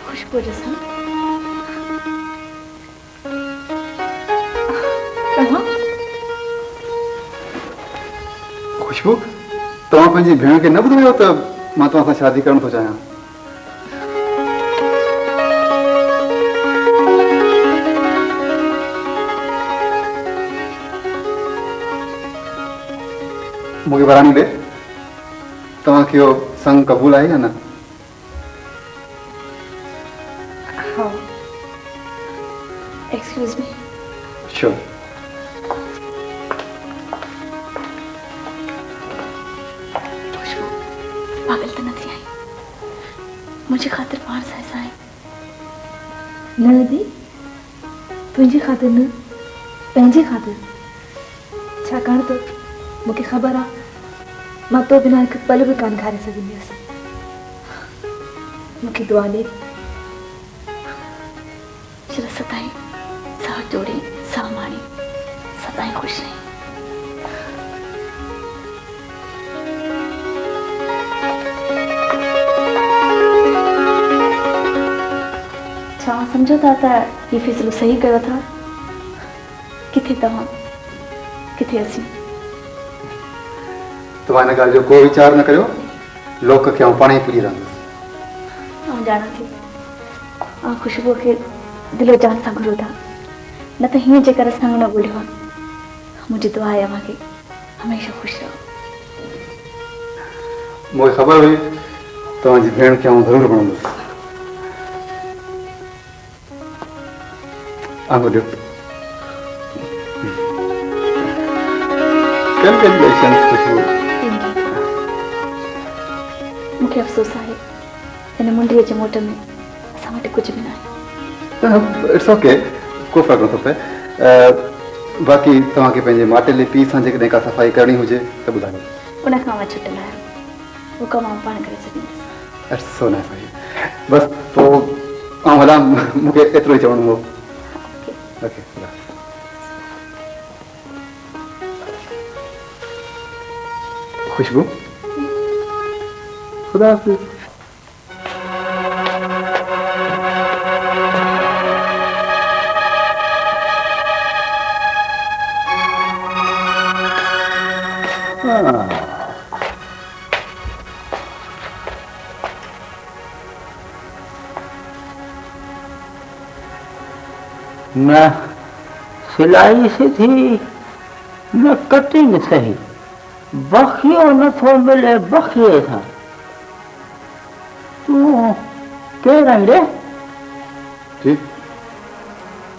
خوشبوء جو سڱ؟ توهان؟ خوشبو، توهان پنهنجي ڀيڻ کي نه ٻڌايو ته مان توهان سان شادي ڪرڻ ٿو چاهيان؟ مون کي وراڻي ڏي، توهان کي اهو سڱ قبول آهي يا نه؟ ها. Excuse me. Sure. خوشبو، پاڳل ته نه ٿي آهين؟ منهنجي خاطر پاڻ سان سائين. نه ادي، تنهنجي خاطر نه، پنهنجي خاطر. ڇاڪاڻ ته مون کي خبر آ مان تو بنا هڪ پل به ڪانه گهاري سگهنديس. مون کي دعا ڏي. شل سدائين ساهه جوڙين، ساهه ماڻين، سدائين خوش رهين. ڇا اوهان سمجهو ٿا ته هي فيصلو صحيح ڪيو اٿا؟ ڪٿي توهان، ڪٿي اسين. توهان ان ڳالهه جو ڪو ويچار نه ڪريو، لوڪ کي آئون پاڻهي پڄي رهندس. آئون ڄاڻان ٿي، اوهان خوشبوء کي دل و جان سان گهرو ٿا، نه ته هيئن جيڪر سڱ نه ڳوليو ها. منهنجي دعا آهي اوهان کي هميشه خوش رهو. مون کي خبر هئي توهان جي ڀيڻ کي آئون ضرور وڻندس. آڱر ڏيو. ڪنگريچوليشنز خوشبو. Thank you. مون کي افسوس آهي هن منڊيء جي موٽ ۾ اسان وٽ ڪجهه به ناهي. It's okay ڪو فرق نٿو پئي. باقي توهان کي پنهنجي ماٽيلي پيء سان جيڪڏهن ڪا صفائي ڪرڻي هجي ته ٻڌايو. ان کان مان ڇٽل آهيان. اهو ڪم آئون پاڻ ڪري ڇڏيندس. It's so nice of you. بس پوء آئون هلان مون کي ايترو ئي چوڻو هو. اوڪي خدا حافظ. خوشبو خدا حافظ. نه سلائي سڌي نه ڪٽنگ صحيح، بخيو نٿو ملي بخيي سان. تون ڪير آهين ري؟ جي.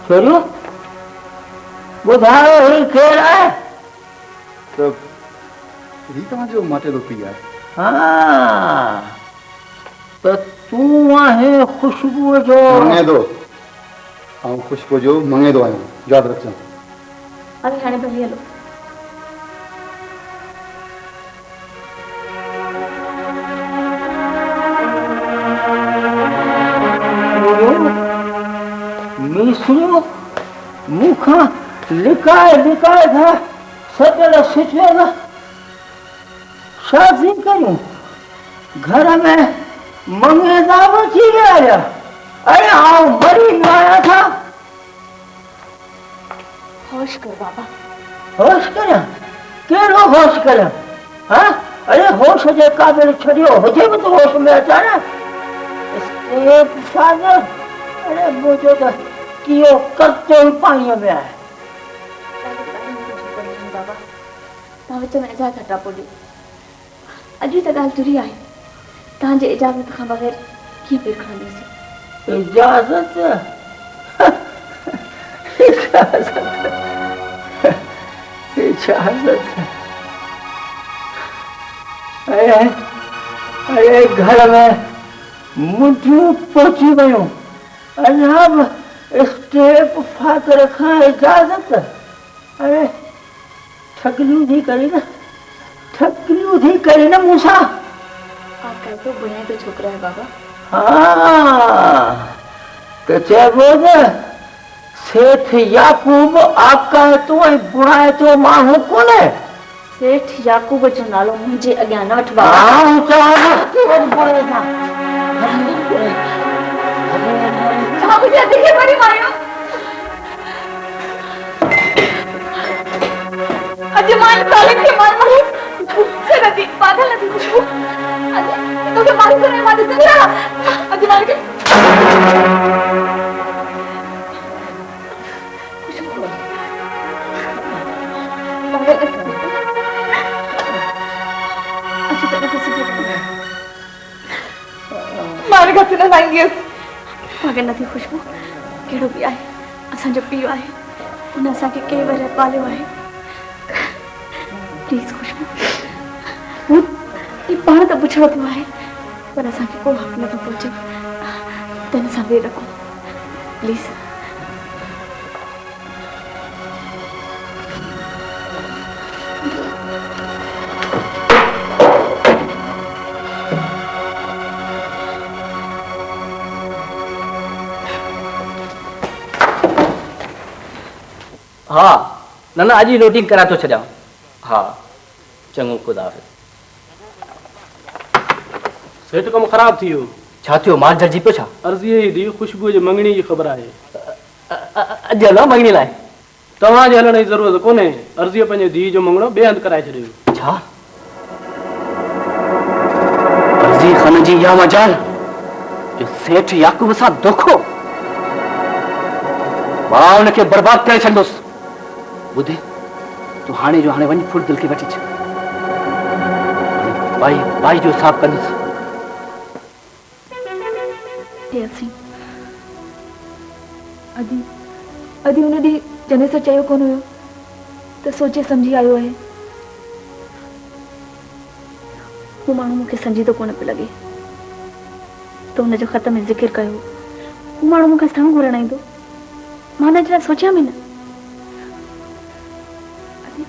ڇوريو ٻڌاء هي ڪير آهي؟ ته هي توهان جو ماٽيلو پيء آهي. ها ته تون آهين خوشبوء جو. مڱيندو. آئون خوشبوء جو مڱيندو آهيان، ياد رکجان. اوهين هاڻي ڀلي هلو. ميسريون مون کان لڪائي لڪائي ٿا سڄڻ سچيل شادي ڪريون گهر ۾ مڱيندا به اچي ويا هيا اڙي آئون مري ويو آهيان ڇا؟ هوش ڪر بابا. هوش ڪريان؟ ڪهڙو هوش ڪريان؟ ها؟ اڙي هوش جي قابل ڇڏيو هجي به ته هوش ۾ اچان نه. اسٽيپ فادر، اڙي منهنجو ته ڪيو ڪرتو ئي پاڻيء ۾ آهي. ڳالهيون ڳالهين ۾ ڪجهه ڪونه آهن بابا. توهان وچ ۾ اجايا ٿا ٽاپو ڏيو. اڄ ئي ته ڳالهه ٽري آهي. توهان جي اجازت کان بغير ڪيئن پير کڻنديسين؟ اجازت؟ اجازت؟ اجازت؟ اڙي اڙي گهر ۾ منڍيون پهچي ويون اڃا به اسٽيپ فادر کان اجازت؟ اڙي ٺڳليون ٿي ڪرين نه، ٺڳليون ٿي ڪرين نه مون سان. آڪهه تو بڻائيندو ڇوڪرو آهي بابا. ها ته چئبو ته سيٺ يعقوب آڪهه ۽ بڻائتو ماڻهو ڪونهي. سيٺ يعقوب جو نالو منهنجي اڳيان نه وٺ بابا. آئون چوان ٿو ته وڃ بڻي سان. منهنجي ادي کي وري ماريو. اڄ مان ان ظالم کي ماريندس. ڇڏ ادي، پاڳل نه ٿي خوشبو. ادي، توکي ماريندو رهيو مان ڏسندي رهان. اڄ مان ان کي. خوشبو، پاڳل نه ٿي خوشبو. اچ ته ان کي سڌو ڪريان. مان ان کي هٿ نه لائينديس. پاڳل نه ٿي خوشبو، ڪهڙو به آهي اسان جو پيء آهي، ان اسان کي ڪئين ورهيه پاليو آهي. پليز خوشبو، هو هي پاڻ ته بڇڙو ٿيو آهي پر اسان کي ڪو حق نٿو پهچي ته هن سان وير رکون. پليز. ها نه نه اڄ ئي لوڊنگ ڪرائي ٿو ڇڏيان. ها چڱو خدا حافظ. سيٺ ڪم خراب ٿي ويو. ڇا ٿيو مال جهلجي پيو ڇا؟ عرضيء جي ڌيء خوشبوء جي مڱڻي جي خبر آهي. اڄ هلان مڱڻي لاء؟ توهان جي هلڻ جي ضرورت ڪونهي. عرضيء پنهنجي ڌيء جو مڱڻو ٻئي هنڌ ڪرائي ڇڏيو. ڇا؟ عرضي خان جي اها مجال جو سيٺ يعقوب سان دوکو؟ مان ان کي برباد ڪري ڇڏندس. ٻڌ، تون هاڻي جو هاڻي وڃ ڦڙدل کي وٺي اچ. هاڻي پائي پائي جو حساب ڪندس. ٿياسين. ادي، ادي ان ڏينهن چنيسر چيو ڪونه هيو ته سوچي سمجهي آيو آهي. هو ماڻهو مون کي سنجيدو ڪونه پيو لڳي. تو هن جو خط ۾ ذڪر ڪيو هو. هو ماڻهو مون کان سڱ گهرڻ ايندو. مان ان جي لاء سوچيان به نه. ادي،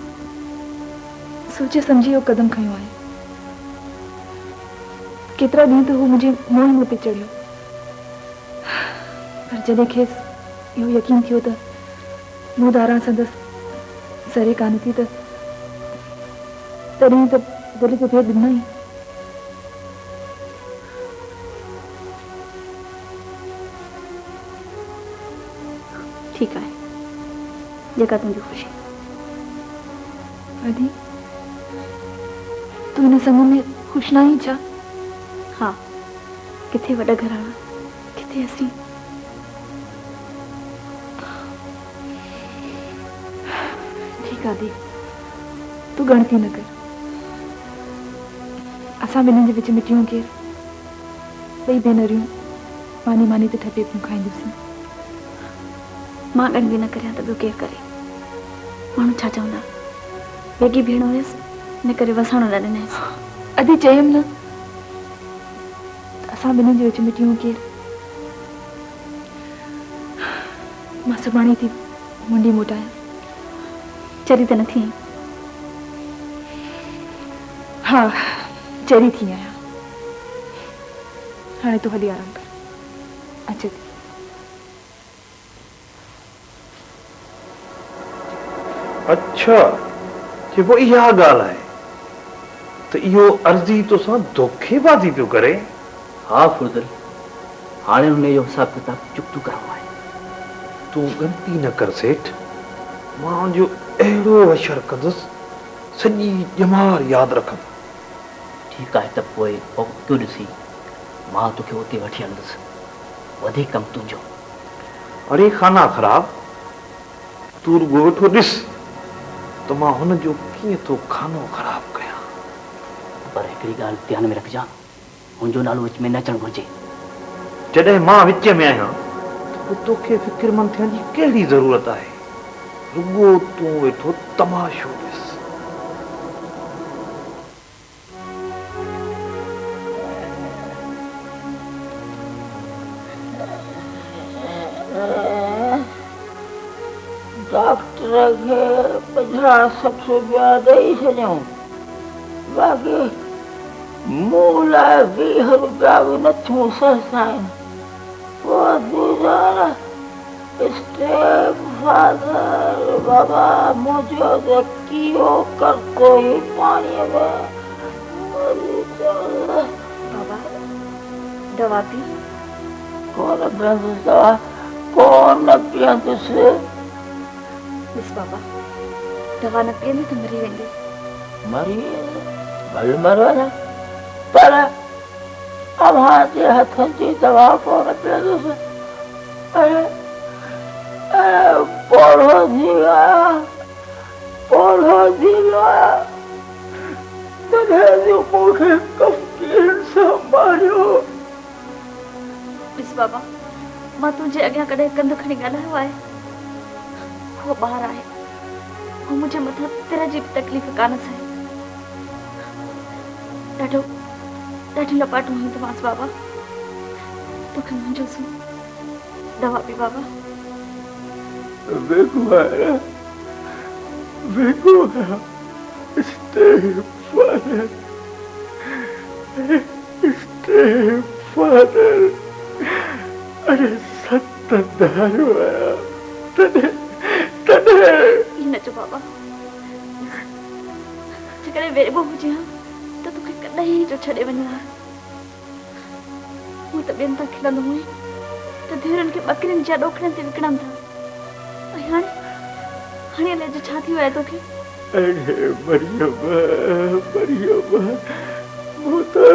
سوچي سمجهي اهو قدم کنيو آهي. ڪيترا ڏينهن ته هو منهنجي منهن ئي نه پئي چڙهيو. پر جڏهن کيس اهو يقين ٿيو ته مون ڌاران سندس سري ڪانه ٿي ته تڏهن ته دل جو ڀيد ڏنائين. ٺيڪ آهي، جيڪا تنهنجي خوشي. ادي، تون هن سڱ ۾ خوش ناهين ڇا؟ ها، ڪٿي وڏا گهراڻا، ڪٿي اسين. ٺيڪ آ ادي، تون ڳڻتي نه ڪر. اسان ٻنهين جي وچ ۾ ٽيون ڪير؟ ٻئي ڀينريون ماني ماني تي ٺپي پيون کائينديونسين. مان ڳڻتي نه ڪريان ته ٻيو ڪير ڪري؟ ماڻهو ڇا چوندا؟ ويڳي ڀيڻ هيس، ان ڪري وساڻو نه ڏنائينس. ادي چيم نه ته اسان ٻنهين جي وچ ۾ ٽيون ڪير؟ مان سڀاڻي ٿي منڊي موٽايان. چري ته نه ٿي آهين؟ ها چري ٿي آهيان. هاڻي تون هلي آرام ڪر. اچ ادي. اڇا چي پوء اها ڳالهه آهي ته اهو عرضي توسان دوکيبازي پيو ڪري. ها فضل، هاڻي انهيء جو حساب ڪتاب چڪتو ڪرڻو آهي. تون ڳڻتي نه ڪر سيٺ، مان ان جو اهڙو حشر ڪندس، سڄي ڄمار ياد رکندو. ٺيڪ آهي ته پوء وقت ڏسي مان توکي اتي وٺي هلندس. وڌيڪ ڪم تنهنجو. اڙي خانا خراب، تون رڳو ويٺو ڏس ته مان هن جو ڪيئن ٿو خانو خراب ڪيان. پر هڪڙي ڳالهه ڌيان ۾ رکجان، هن جو نالو وچ ۾ نه اچڻ گهرجي. جڏهن مان وچ ۾ آهيان ته پوء توکي فڪرمند ٿيڻ جي ڪهڙي ضرورت آهي؟ رڳو تون ويٺو تماشو ڏس. ڊاڪٽر کي 50 60 روپيا ڏئي ڇڏيائون، باقي مون لاء 20 روپيا به نٿيون سهسائن. پوء ديدار اسٽيپ فادر بابا منهنجو ته ڪيو ڪرتو ئي پاڻيء ۾ مري ويو. بابا دوا پي. ڪونه پيئندس دوا. ڪونه پيئندس. ڏس بابا، دوا نه پيئندين ته مري ويندين. مري ويندس، ڀل مري وڃان، پر اوهان جي هٿن جي دوا ڪونه پيئندس. اڙي، اڙي، پوڙهو ٿي ويو آهيان، پوڙهو ٿي ويو آهيان، تڏهن جو مون کي ڪفگيرن سان ماريو. ڏس بابا، مان تنهنجي اڳيان ڪڏهن ڪنڌ کڻي ڳالهايو آهي؟ هو ٻار آهي. هو منهنجي مٿان تر جي به تڪليف ڪانه سهي. ڏاڍو ڏاڍيون لپاٽون هنيون اٿمانس بابا. توکي منهنجو سون دوا پي بابا. ويڳو آهيان، ويڳو آهيان. اسٽيپ فادر، اسٽيپ فادر، اڙي ست ڌاريو آهيان تڏهن تڏهن. ائين نه چئو بابا. جيڪڏهن ويڳو هجين ها ته توکي ڪڏهن جو ڇڏي وڃان ها. هونء ته ٻين تان کلندو هئين ته ڌيئرن کي ٻڪرين جيان ڏوڪڙين تي وڪڻن ٿا ۽ هاڻي هاڻي الائجي ڇا ٿي ويو آهي توکي. اڙي مريم مريم مون ته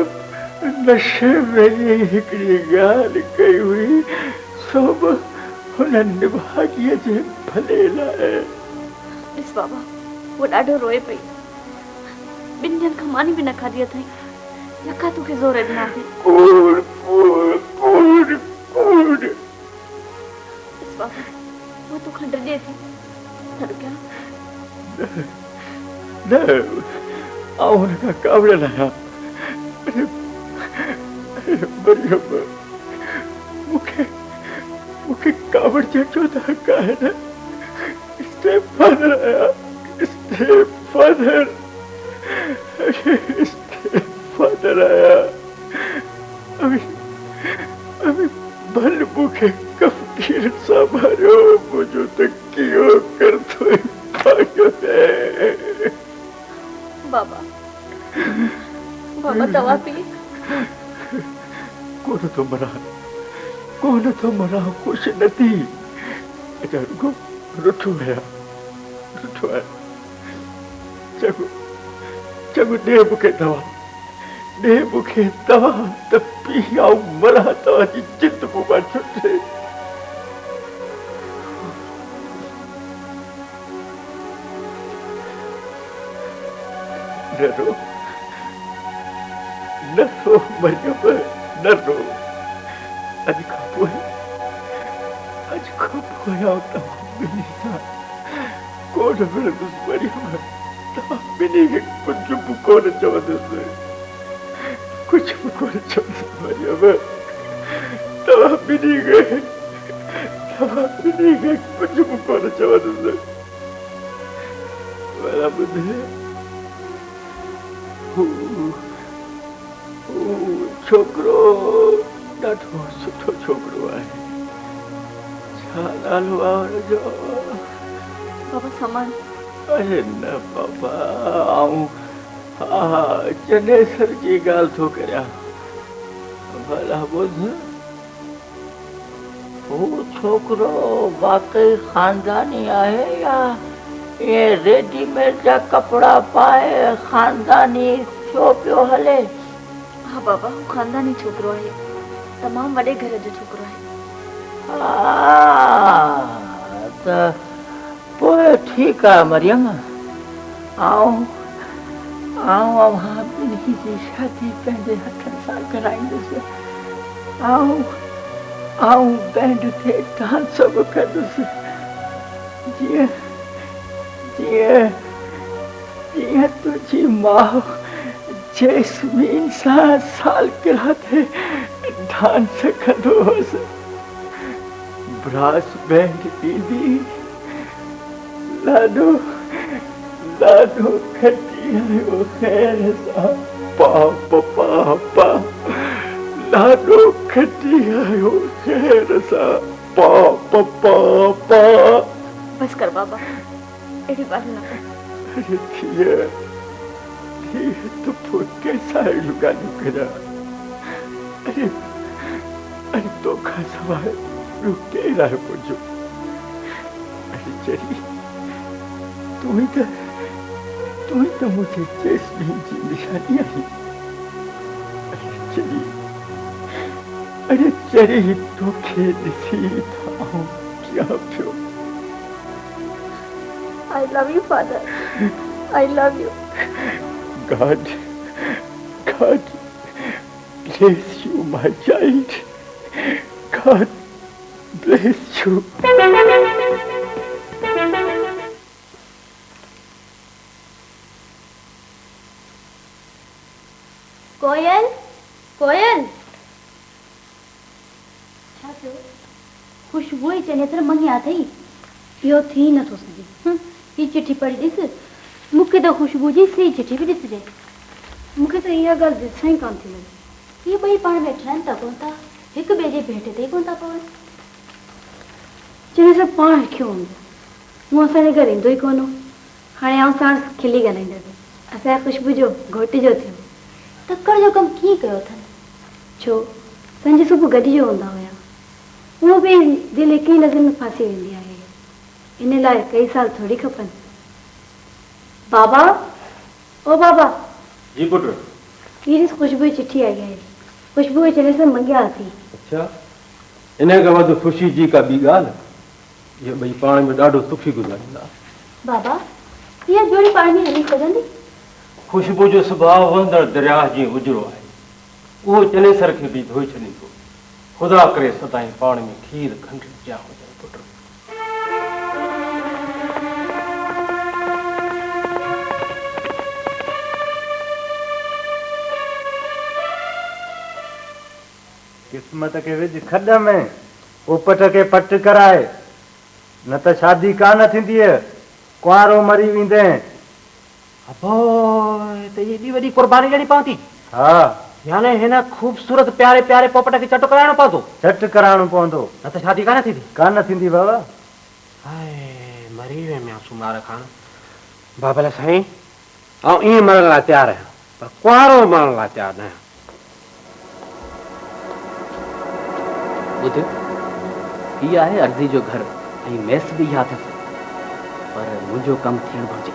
نشي ۾ ئي هڪڙي ڳالهه ڪئي هئي سو به هن نڀاڳيء جي ڀلي لاء. ڏس بابا هوء ڏاڍو روئي پئي. ٻن ڏينهن کان ماني به نه کاڌي اٿئي. لکا توکي زور ڏنا اٿئي. ڪوڙ ڪوڙ ڪوڙ ڪوڙ. ڏس بابا هوء توکان ڊڄي ٿي. نه ڏڪيان. نه نه آئون هن کان ڪاوڙيل آهيان. اڙي مريم مون کي مون کي ڪاوڙجڻ جو ته حق آهي نه. اسٽيپ فادر آهيان اسٽيپ فادر اسٽيپ فادر آهيان. اوهين اوهين ڀل مون کي ڪفگير سان ماريو منهنجو ته ڪيو ڪرتو ئي ڀاڳيو آهي. بابا بابا دوا پي. ڪونه ٿو مران ڪونه ٿو مران خوش نه ٿي. اڃا رڳو رٺو آهيان رٺو آهيان. چڱو چڱو ڏي مون کي دوا ڏي مون کي دوا ته پي آئون مران توهان جي جند مون مان ڇٽي. نه رو نه رو مريم نه رو اڄ کان پوء اڄ کان پوء آئون توهان ٻنهي سان ڪونه وڙهندس مريم توهان ٻنهي کي ڪجهه به ڪونه چوندس ڪجهه به ڪونه چوندس مريم توهان ٻنهي کي توهان ٻنهي کي ڪجهه به ڪونه چوندس. ڀلا ٻڌ، هو هو ڇوڪرو ڏاڍو سٺو ڇوڪرو آهي. ڇا نالو آهي هن جو؟ بابا سامان. اري نه بابا، آئون ها چنيسر جي ڳالهه ٿو ڪريان. ڀلا ٻڌ. هو ڇوڪرو واقعي خانداني آهي يا ائين ريڊي ميڊ جا ڪپڙا پائي خانداني ٿيو پيو هلي؟ ها بابا هو خانداني ڇوڪرو آهي، تمام وڏي گهر جو ڇوڪرو آهي. ها ته پوء ٺيڪ آهي مريم، آئون آئون اوهان ٻنهي جي شادي پنهنجي هٿن سان ڪرائيندس. آئون آئون بينڊ تي ڊانس به ڪندس. جيئن جيئن جيئن تنهنجي ماء جيسمين سان سالگرهه تي ڊانس ڪندو هوس. براس بينڊ ايندي. لاڏو لاڏو کٽي آيو خير سان پا پپا پا لاڏو کٽي آيو خير سان پا پپا پا. بس ڪر بابا اهڙيون ڳالهيون نه ڪر. اڙي ڌيء ڌيء ته پوء ڪنهن سان اهڙيون ڳالهيون ڪريان اڙي اڙي توکان سواء. ٻيو ڪير آهي منهنجو؟ اڙي چري، تون ئي ته تون ئي ته منهنجي جيسمين جي نشاني آهين. اڙي چري، اڙي چري توکي ڏسي ته آئون جيان پيو. I love you father, I love you. God, God bless you my child, God bless you. Koel, Koel. ڇا ٿيو؟ خوشبوء ئي چنيسر مڱيا اٿئي. اهو ٿي ئي نٿو سگهي. هن، هي چٺي پڙهي ڏس. مون کي ته خوشبوء جي سي چٺي به ڏسجي. مون کي ته اها ڳالهه دل سان ئي ڪانه ٿي لڳي. هي ٻئي پاڻ ۾ ٺهن ته ڪونه ٿا. هڪ ٻئي جي ڀيٽ تي ئي ڪونه ٿا پون. چنيسر پاڻ لکيو هوندو. هو اسان جي گهر ايندو ئي ڪونه هو. هاڻي آئون ساڻس کلي ڳالهائيندس. اسان جي خوشبوء جو گهوٽ جو ٿيو. تڪڙ جو ڪم ڪيئن ڪيو اٿن؟ ڇو، سنج صبح گڏجي هوندا هيا. اهو به دل هڪ ئي نظر ۾ ڦاسي ويندي آهي. ان لاء ڪئي سال ٿوري کپن. بابا! او بابا! جي پٽ! هي ڏس خوشبوء جي چٺي آئي آهي. خوشبوء چنيسر مڱيا اٿئي. اڇا! انهيء کان وڌ خوشي جي ڪا ٻي ڳالهه؟ اهي ٻئي پاڻ ۾ ڏاڍو سکي گذاريندا. بابا! اها جوڙي پاڻ ۾ هلي سگهندي؟ خوشبوء جو سڀاء وهندڙ درياهه جيئن اجرو آهي. اهو چنيسر کي به ڌوئي ڇڏيندو. خدا ڪري سدائين پاڻ ۾ کير کنڊ جيان هجن پٽ. قسمت کي وجهه کڏ ۾، پوپٽ کي پٽ ڪرائي، نه ته شادي ڪانه ٿينديء، ڪنوارو مري ويندين. ابو ته ايڏي وڏي قرباني ڏيڻي پوندي. ها. يعني هن خوبصورت پياري پياري پوپٽ کي چٽ ڪرائڻو پوندو. چٽ ڪرائڻو پوندو. نه ته شادي ڪانه ٿيندي. ڪانه ٿيندي بابا. هاء مري ويم ميان سومار خان. بابل سائين آئون ائين مرڻ لاء تيار آهيان پر ڪنوارو مرڻ لاء تيار نه آهيان. ٻڌ، هي آهي عرضي جو گهر ۽ ميس به اها اٿس، پر منهنجو ڪم ٿيڻ گهرجي.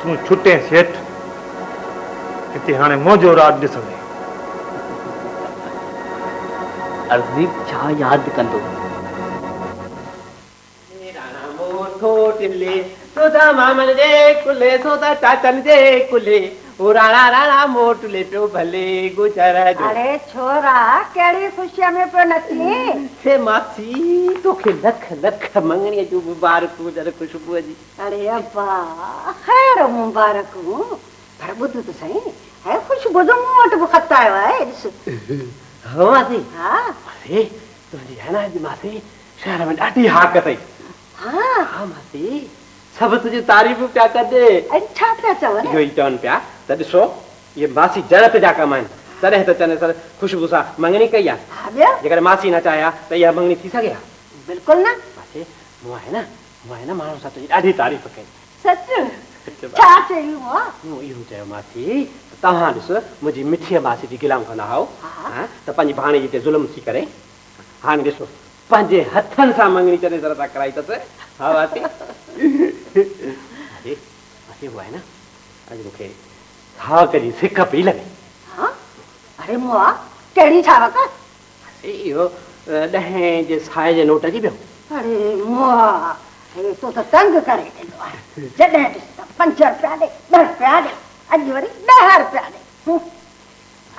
تون ڇٽين سيٺ، هتي هاڻي منهنجو راڄ ڏسندين. عرضي ڇا ياد ڪندو. راڻا موٺو ٽلي، سوڌا مامن جي ڪلهي، سوڌا چاچن جي ڪلهي، او راڻا راڻا موٽ لي پيو ڀلي گجر جو. اڙي ڇورا ڪهڙي خوشيء ۾ پيو نچين؟ ڇي ماسي توکي لک لک مڱڻيء جون مبارڪون هجن خوشبوء جي. اڙي ابا خير مبارڪون پر ٻڌ ته سهي هي خوشبو جو مون وٽ به خط آيو آهي ڏس. ها ماسي. ها. ماسي تنهنجي آهي نه اڄ ماسي شهر ۾ ڏاڍي هاڪ اٿئي. ها. ها ماسي سڀ تنهنجون تعريفون پيا ڪن. ۽ ڇا پيا چون؟ اهو ئي چون پيا ته ڏسو اهي ماسي جنت جا ڪم آهن تڏهن ته چنيسر خوشبو سان مڱڻي ڪئي آهي. ها ٻيو؟ جيڪڏهن ماسي نه چاهي ها ته اها مڱڻي ٿي سگهي ها؟ بلڪل نه. ماسي مون آهي نه مون آهي نه ماڻهن سان تنهنجي ڏاڍي تعريف ڪئي. سچ؟ ڇا چيئي مئا؟ مون اهو چيو ماسي ته توهان ڏس منهنجي مٺيء ماسي جي گلائون ڪندا هئو ته پنهنجي ڀاڻيجي تي ظلم ٿي ڪري هاڻي ڏسو پنهنجي هٿن سان مڱڻي چنيسر سان ڪرائي اٿس. ها ماسي. ماسي ماسي هو آهي نه اڄ مون کي ساوڪ جي سڪ پئي لڳي. ها؟ اڙي مئا ڪهڙي ساوڪ؟ ماسي اهو ڏهين جي سائي جي نوٽ جي پيو. اڙي مئا هي تو ته تنگ ڪري ڏنو آهي. جڏهن ڏس ته پنج رپيا ڏي، ٻه رپيا ڏي، اڄ وري ڏهه رپيا ڏي. هون،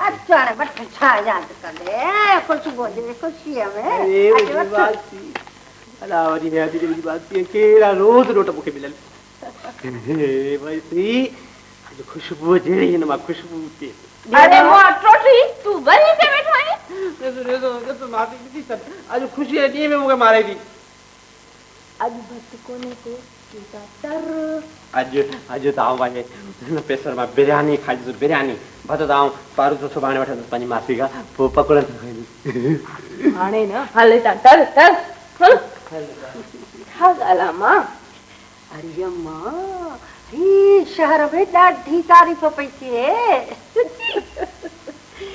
اچ هاڻي وٺ ڇا ياد ڪندين خوشبوء جي خوشيء ۾ اڙي اچ منهنجي وٺ. ماسي، الا وري حياتي جي منهنجي ماسيء ڪهڙا روز نوٽ مون کي ملن. ماسي اڄ خوشبوء جهڙي هن مان خوشبوء اچي. اڙي مئا ٽوٽي، تون وري هتي ويٺو آهين؟ ڏس ڏس ڏس ماسي ڏسي ڇڏ، اڄ خوشيء جي ڏينهن ۾ مون کي ماري ٿي. اڄ ڀت ڪونهي ڪو چيتا تر. اڄ اڄ ته آئون پنهنجي هن پئسن مان برياني کائيندس برياني. ڀت ته آئون پاروٿو سڀاڻي وٺندس پنهنجي ماسي کان پوء پڪوڙن سان کائيندس. هاڻي نه هل هتان ٽر ٽر هل. ڇا ڳالهه آ مان؟ اڙي اما، هي شهر ۾ ڏاڍي تعريف پئي ٿئي. سچي؟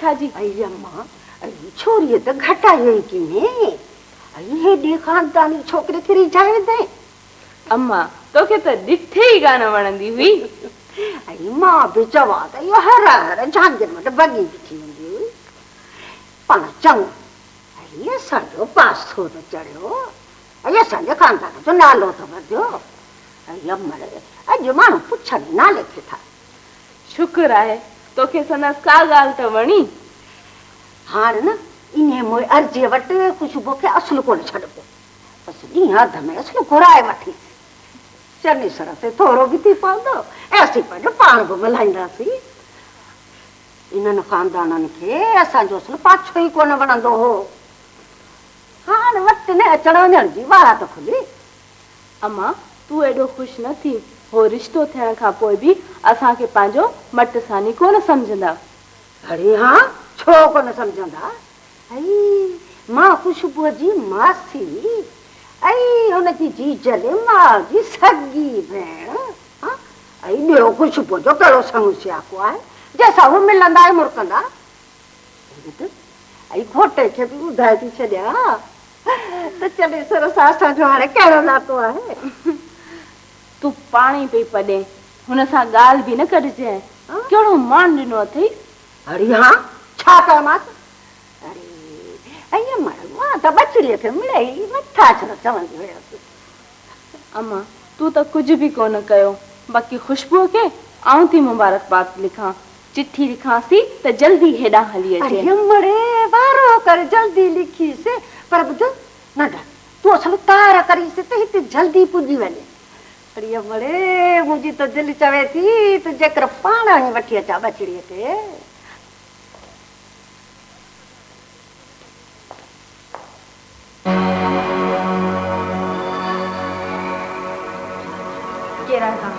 ڇا جي؟ اڙي اما، اڙي ڇوريء ته گهٽايو ئي ڪينهي. اڙي هيڏي خانداني ڇوڪري کي ريجهائي وڌئين. اما، توکي ته ڏٺي ئي ڪانه وڻندي هئي. اڙي مان به چوان ته اهو هر هر جهانگير وٽ ڀڳي بيٺي هوندي هئي. پاڻ چڱو، اڙي اسان جو پاسو ته چڙهيو. اڙي اسان جي خاندان جو نالو ته وڌيو. اڙي امڙ، اڄ ماڻهو پڇن ئي نالي کي ٿا. شڪر آهي، توکي سندس ڪا ڳالهه ته وڻي. هاڻ نه انهيء موئي عرضيء وٽ خوشبوء کي اصل ڪونه ڇڏبو. بس ڏينهن اڌ ۾ اصل گهرائي وٺيس. چنيسر تي ٿورو به ٿي پوندو ۽ اسين پنهنجو پاڻ به ملهائينداسين. انهن خاندانن کي اسان جو اصل پاڇو ئي ڪونه وڻندو هو. هاڻ وٽن اچڻ وڃڻ جي واهه ته کلي. امان، تون ايڏو خوش نه ٿي. هو رشتو ٿيڻ کان پوء به اسان کي پنهنجو مٽ ثاني ڪونه سمجهندا. اڙي ها، ڇو ڪونه سمجهندا؟ ائي، مان خوشبوء جي ماسي، ائي هن جي جيجل ماء جي سڳي ڀيڻ، ها، ائي ٻيو خوشبوء جو ڪهڙو سڱ سياڪو آهي، جنهن سان هو ملندا ۽ مرڪندا؟ ٻڌ، ائي گهوٽي کي به ٻڌائي ٿي ڇڏيان ته چنيسر سان اسان جو هاڻي ڪهڙو ناتو آهي. تون پاڻ ئي پئي پڏين، هن سان ڳالهه به نه ڪڍجانء، ڪهڙو مان ڏنو اٿئي؟ اڙي ها، ڇا ڪيومانس؟ اڙي ائين مڙ، مان ته ٻچڙيء کي مڙئي مٿاڇرو چوندي هيس. امان، تون ته ڪجهه به ڪونه ڪيو، باقي خوشبوء کي آئون ٿي مبارڪباد لکان. چٺي لکانسي ته جلدي هيڏانهن هلي اچي. اڙي مڙي، وارو ڪر جلدي لکيس، پر ٻڌ ننڍا، تون اصل تار ڪريس ته هتي جلدي پڄي وڃي. اڙي مڙي، منهنجي ته دل چوي ٿي ته جيڪر پاڻ وڃي وٺي اچان ٻچڙيء کي. ڪير آهي توهان؟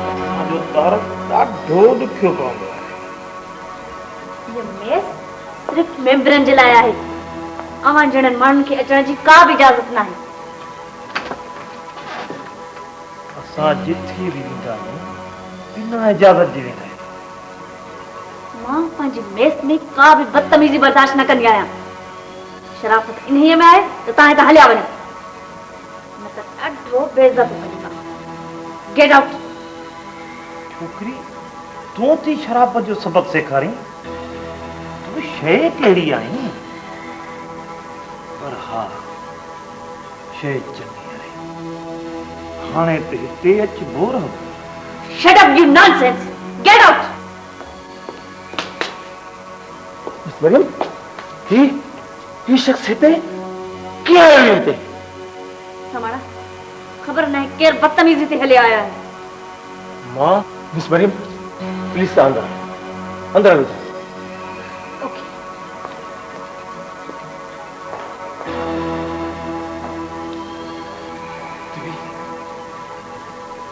اسان جو تعارف ڏاڍو ڏکيو پوندو آهي. هيء ميز صرف ميمبرن جي لاء آهي. اوهان جهڙن ماڻهن کي اچڻ جي ڪا به اجازت ناهي. اسان جٿي به ويندا آهيون، بنا اجازت جي ويندا آهيون. مان پنهنجي ميس ۾ ڪا به بدتميزي برداشت نه ڪندي آهيان. شرافت انهيء ۾ آهي ته توهان هتان هليا وڃو، نه ته ڏاڍو بيعزتو ڪنديسانو. Get out! ڇوڪري، تون ٿي شرافت جو سبق سيکارين؟ تون شيء ڪهڙي آهين؟ پر ها، شيء چڱي آهي. هاڻي ته هتي اچبو رهندو. Shut up you nonsense! Get out! Miss Maryam, هي هي شخص هتي ڪيئن آيو آهي هتي؟ سماڻا، خبر ناهي ڪير بدتميزي تي هلي آيا آهن. مان، مس مريم، پليز توهان اندر هلو. اندر هلو توهان. اوڪي. ديوي،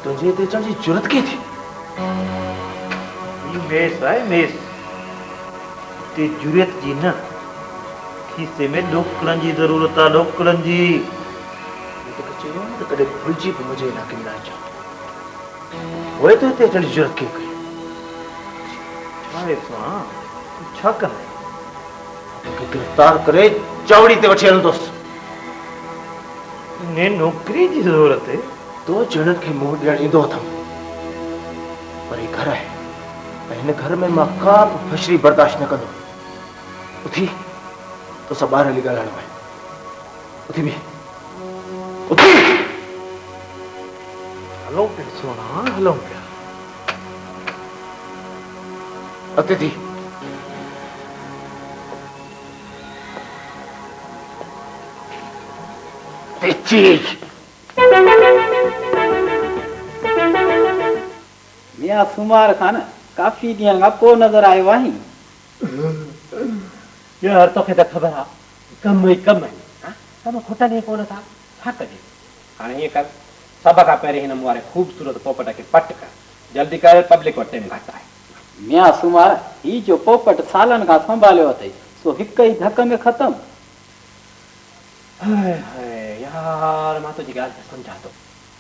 تنهنجي هتي اچڻ جي جرئت ڪيئن ٿي؟ هي ميس آهي ميس. هتي جرئت جي نه، کيسي ۾ ڏوڪڙن جي ضرورت آ، ڏوڪڙن جي. مون توکي چيو هو نه ته ڪڏهن ڀلجي به منهنجي علائقي ۾ نه اچجان. پوء تو هتي اچڻ جي جرئت ڪيئن ڪئي؟ ڇا آهي سهڻا، تون ڇا ڪندين؟ مان توکي گرفتار ڪري چاوڙي تي وٺي هلندس. انهي نوڪري جي ضرورت. تو جهڙن کي منهن ڏيڻ ايندو اٿم. پر هي گهر آهي ۽ هن گهر ۾ مان ڪا به فشري برداشت نه ڪندم. اٿي، توسان ٻاهر هلي ڳالهائڻو آهي. اٿي بيهه. اٿي! هلون پيا سهڻا، هلون پيا. اڳتي ٿي. تيجي! ميان سومار خان ڪافي ڏينهن کان ڪو نظر آيو آهين. يار توکي ته خبر آ ڪم ئي ڪم آهن ها ڪم کٽن ئي ڪونه ٿا ڇا ڪجي. هاڻي ائين ڪر سڀ کان پهرين هن مون واري خوبصورت پوپٽ کي پٽ ڪر جلدي ڪر پبلڪ وٽ ٽيم گهٽ آهي. ميان سومار هي جو پوپٽ سالن کان سنڀاليو اٿئي سو هڪ ئي ڌڪ ۾ ختم. هاء هاء يار مان تنهنجي ڳالهه ته سمجهان ٿو.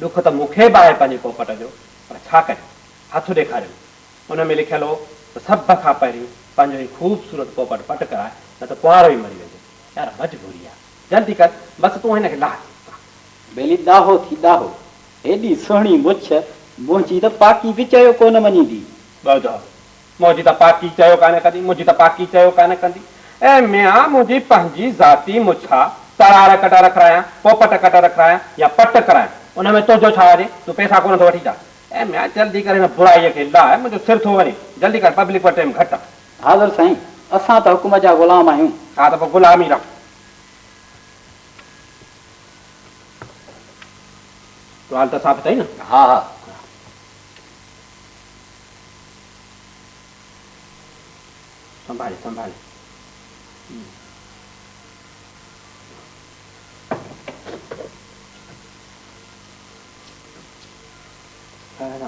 ڏک ته مون کي به آهي پنهنجي پوپٽ جو، پر ڇا ڪجي؟ هٿ ڏيکاريم. ان ۾ لکيل هو ته سڀ کان پهرين پنهنجو هي خوبصورت پوپٽ پٽ ڪراء، نه ته ڪنوارو ئي مري ويندو. يار مجبوري آ. جلدي ڪر، بس تون هن کي لاهه. ٻيلي ڏاهو ٿي ڏاهو. هيڏي سهڻي مڇ، منهنجي ته پاڪي به چيو ڪونه مڃيندي. ٻڌ، منهنجي ته پاڪي چيو ڪانه ڪندي، منهنجي ته پاڪي چيو ڪانه ڪندي. اي ميان، منهنجي پنهنجي ذاتي مڇ آ، ترار ڪٽ رکرايان، پوپٽ ڪٽ رکرايان يا پٽ ڪرايان، ان ۾ تنهنجو ڇا وڃي؟ تون پئسا ڪونه ٿو وٺين ڇا؟ اي ميان، جلدي ڪر هن برائيء کي لاهه، منهنجو سر ٿو وڃي. جلدي ڪر، پبلڪ وٽ ٽيم گهٽ آ. حاضر سائين، اسان ته حڪم جا غلام آهيون. ها ته پوء غلام ئي رهه. ٽوال ته صاف اٿئي نه؟ ها ها. سنڀالي سنڀالي.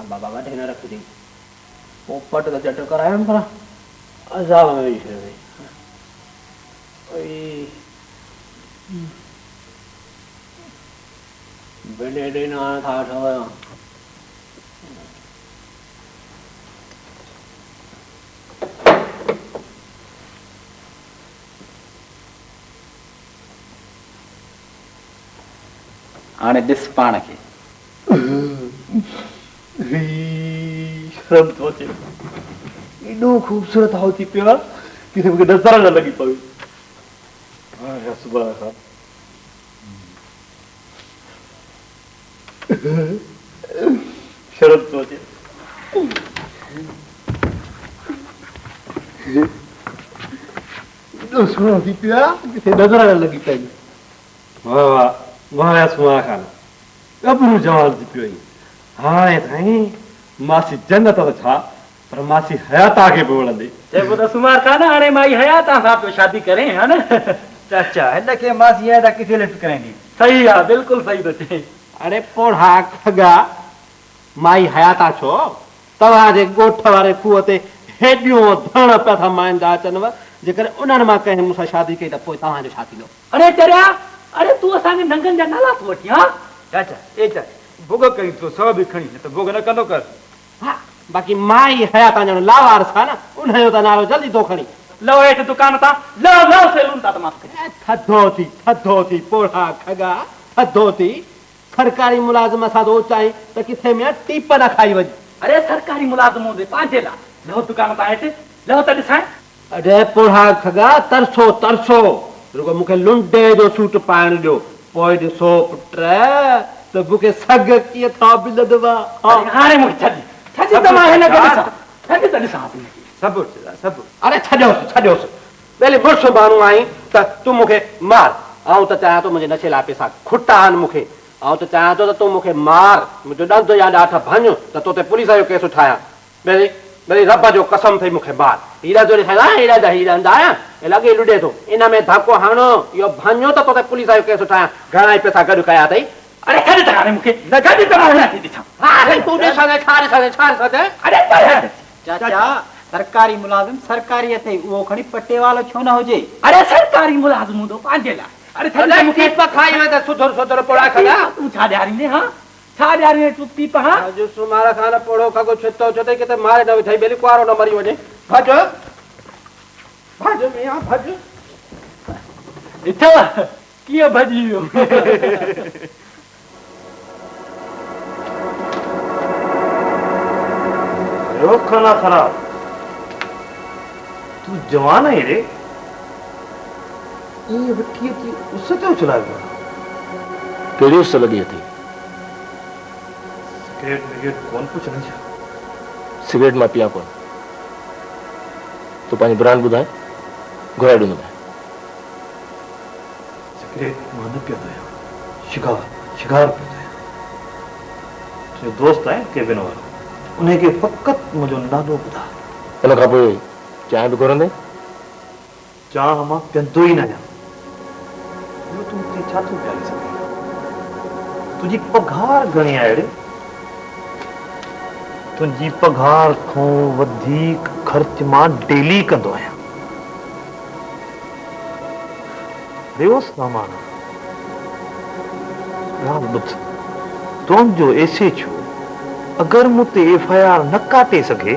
بابا وڍي نه رکجي. پوپٽ ته چٽ ڪرايم پر عذاب ۾ وجهي ڇڏيو اٿئي. اوئي بليڊ ئي نه هاڻي ٿا وٺو. هاڻي ڏس پاڻ کي. شرم ٿو اچي. ايڏو خوبصورت هائو ٿي پيو آ، ڪٿي مونکي نظر نه لڳي پوي. سبحان الله. شرم ٿو اچي. ايڏو سهڻو ٿي پيو آ، ڪٿي نظر نه لڳي پئي. واه واه واه يا سهڻا خان ڳڀرو جوان ٿي پيو آهين. هاڻي سائين ماسي جنت ته ڇا پر ماسي حياتا کي به وڻندي. چئبو ته سومار خان هاڻي مائي حياتا سان پيو شادي ڪرين ها نه. چاچا هن کي ماسي حياتا ڪٿي لفٽ ڪرائيندي. صحيح آ بلڪل صحيح ٿو چئين. اڙي پوڙها کڳا مائي حياتا ڇو توهان جي ڳوٺ واري کوهه تي هيڏيون ڌڻ پيا ٿا مائيندا اچنو جيڪڏهن انهن مان ڪنهن مون سان شادي ڪئي ته پوء توهان جو ڇا ٿيندو. اڙي چريا اڙي تون اسان کي ننگن جا نالا ٿو وٺين ها. چاچا اي چاچا ڀوڳ ڪرين ٿو سو به کڻي نه ته ڀوڳ نه ڪندو ڪر. ها باقي مائي حياتان ڄڻ لاوارث آ نه انهيء جو ته نالو جلدي ٿو کڻي. لهو هيٺ دڪان تان لهو لهو سيلون تان ته مان توکي ڏسان. ٿڌو ٿي ٿڌو ٿي پوڙها کڳا ٿڌو ٿي سرڪاري ملازم سان ٿو چاهين ته ڪٿي ميان ٽيپ نه کائي وڃ. اڙي سرڪاري ملازم هوندي پنهنجي لاء لهو دڪان تان هيٺ لهو ته ڏسانء. اڙي پوڙها کڳا ترسو ترسو رڳو مون کي لنڊي جو سوٽ پائڻ ڏيو پوء ڏسو پٽ ته مون کي سگهه ڪيئن ٿا ملنوا. اڙي هاڻي مون کي ڇڏ ڇڏ ته مان هن کي ڏسان ڇڏ ته ڏسان هن کي. صبر چريا صبر. اڙي ڇڏيوس ڇڏيوس ٻيلي مڙس ماڻهو آهين ته تون مون کي مار. آئون ته چاهيان ٿو منهنجي نشي لاء پئسا کٽ آهن مون کي. آئون ته چاهيان ٿو ته تون مون کي مار، منهنجو ڏند يا ڏاٺ ڀڃ ته تو تي پوليس جو ڪيس ٺاهيان. ٻيلي ٻيلي رب جو قسم اٿئي مون کي مار. هي ڏند ڏسين ٿا هي ڏند هي ڏند آهي هي لڳي لڏي ٿو. ان ۾ ڌڪ هڻ اهو ڀڃ ته تو تي پوليس جو ڪيس ٺاهيان. گهڻا ئي پئسا گڏ ڪيا اٿئي. اڙي ڇڏ ته هاڻي مون کي ڇڏ ته مان هن کي ڏسان. ها سائين تون ڏسندين ڇا ڏسندين ڇا ڏسندين. اڙي پر هٽ. چاچا سرڪاري ملازم سرڪاري اٿئي اهو کڻي پٽيوالو ڇو نه هجي. اڙي سرڪاري ملازم هوندو پنهنجي لاء. اڙي ڇڏ ته مون کي. ٽيپ کائي وين ته سڌر سڌر پوڙها کڳا. تون ڇا ڏياريندين ها ڇا ڏياريندين تون ٽيپ ها. اڄ سومار کان نه پوڙهو کڳو ڇتو ڇتئي ڪٿي ماري نه وجهئي ٻيلي ڪنوارو نه مري وڃي ڀڄ ڀڄ ميان ڀڄ. ڏٺو ڪيئن ڀڄي ويو. رخ نه خراب. تون جوان آهين ري. ائين وٺي اچي اس تي اڇلايو اٿئي. ڪهڙي اس لڳي اٿئي؟ سگريٽ وگريٽ ڪونه پڇندين ڇا؟ سگريٽ مان پيان ڪونه. تون پنهنجو برانڊ ٻڌاء، گهرائي ڏيندومانء. سگريٽ مان نه پيئندو آهيان، شگار، شگار پيئندو آهيان. تنهنجو دوست آهي ڪيبن وارو، انهي کي فقط منهنجو نالو ٻڌاء. ان کان پوء چانهه به گهرندين؟ چانهه مان پيئندو ئي ناهيان. ٻيو تون مون کي ڇا ٿو پياري سگهين؟ تنهنجي پگهار گهڻي آهي ڙي. تنهنجي پگهار کان وڌيڪ خرچ مان ڊيلي ڪندو آهيان. ريو سامان. ڳالهه ٻڌ، تنهنجو ايس ايڇ او اگر مون تي ايف I R نه ڪاٽي سگهي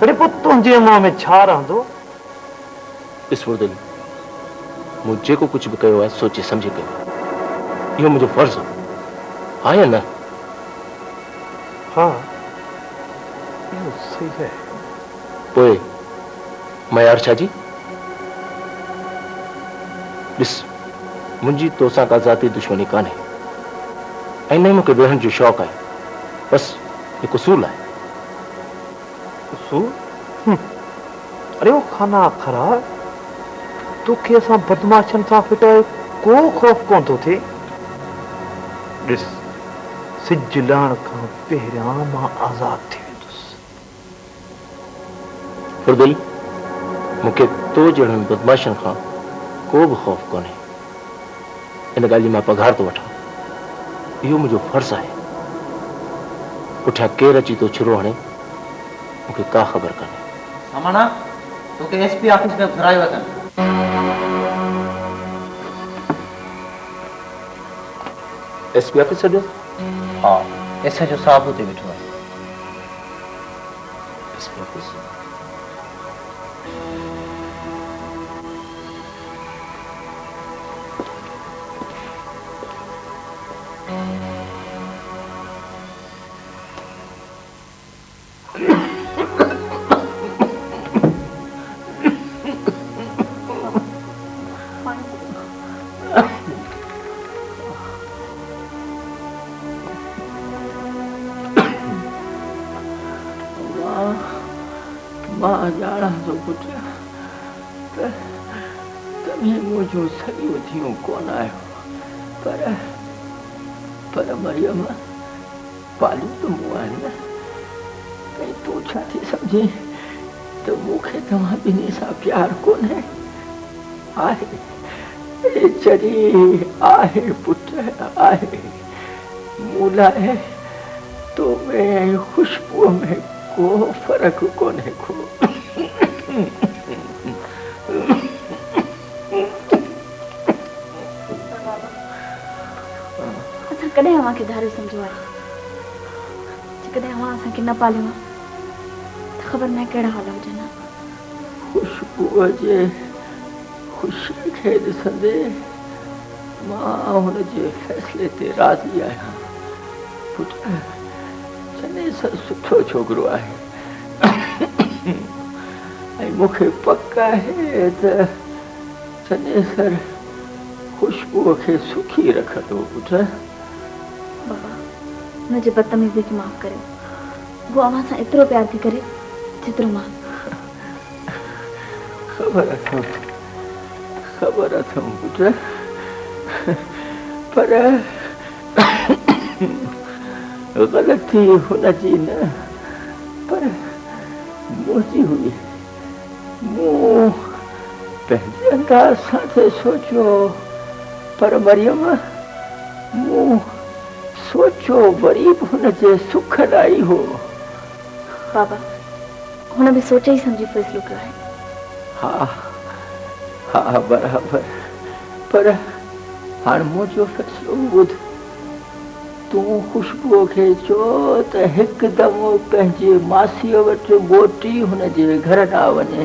تڏهن پوء تنهنجي منهن ۾ ڇا رهندو؟ ڏس مردلي، مون جيڪو ڪجهه به ڪيو آهي سوچي سمجهي ڪيو آهي. اهو منهنجو فرض هو. ها يا نه؟ ها، اهو صحيح آهي. پوء معيار ڇا جي؟ ڏس، منهنجي توسان ڪا ذاتي دشمني ڪانهي ۽ نه ئي مون کي وڙهڻ جو شوق آهي. بس هڪ اصول آهي. اصول؟ هم! اڙي او خانا خرا، توکي اسان بدمعاشن سان ڦٽائي ڪو خوف ڪونه ٿو ٿئي. ڏس، سج لهڻ کان پهريان مان آزاد ٿي ويندس. فردل، مون کي تو جهڙن بدمعاشن کان ڪو به خوف ڪونهي. ان ڳالهه جي مان پگهار ٿو وٺان. اهو منهنجو فرض آهي. پٺيان ڪير اچي ٿو ڇرو هڻي، مون کي ڪا خبر ڪانهي. ساماڻا، توکي ايس پي آفيس ۾ گهرايو اٿن. ايس پي آفيس سڏيو؟ ها، ايس ايڇ او صاحب اتي ويٺو آهي. S P office? مان ڄاڻان ٿو پٽ ته توهين منهنجون سڳيون ڌيئون ڪونه آهيو پر پر مريم پاليون ته مون آهن نه ۽ تون ڇا ٿي سمجهين ته مون کي توهان ٻنهي سان پيار ڪونهي؟ آهي اڙي چري آهي پٽ آهي مون لاء تو ۾ ۽ خوشبوء ۾ ڪو فرق ڪونهي ڪو. پر بابا اسان ڪڏهن اوهان کي ڌاريو سمجهيو آهي؟ جيڪڏهن اوهان اسان کي نه پاليو ها ته خبر ناهي ڪهڙا حال هجن ها. خوشبوء جي خوشيء کي ڏسندي مان هن جي فيصلي تي راضي آهيان. پٽ چنيسر سٺو ڇوڪرو آهي ۽ مون کي پڪ آهي ته چنيسر خوشبوء کي سکي رکندو پٽ. بابا هن جي بدتميزيء کي معاف ڪريو. هوء اوهان سان ايترو پيار ٿي ڪري جيترو مان. خبر اٿم، خبر اٿم پٽ، پر غلطي هن جي نه پر منهنجي هئي. مون پنهنجي انداز سان ٿي سوچيو، پر مريم، مون سوچيو وري به هن جي سک لاء ئي هو. بابا، هن به سوچي ئي سمجهي فيصلو ڪيو آهي. ها، ها برابر، پر هاڻ منهنجو فيصلو به ٻڌ. تون خوشبوء کي چئو ته هڪدم پنهنجي ماسيء وٽ موٽي هن جي گهر ڏانهن وڃي.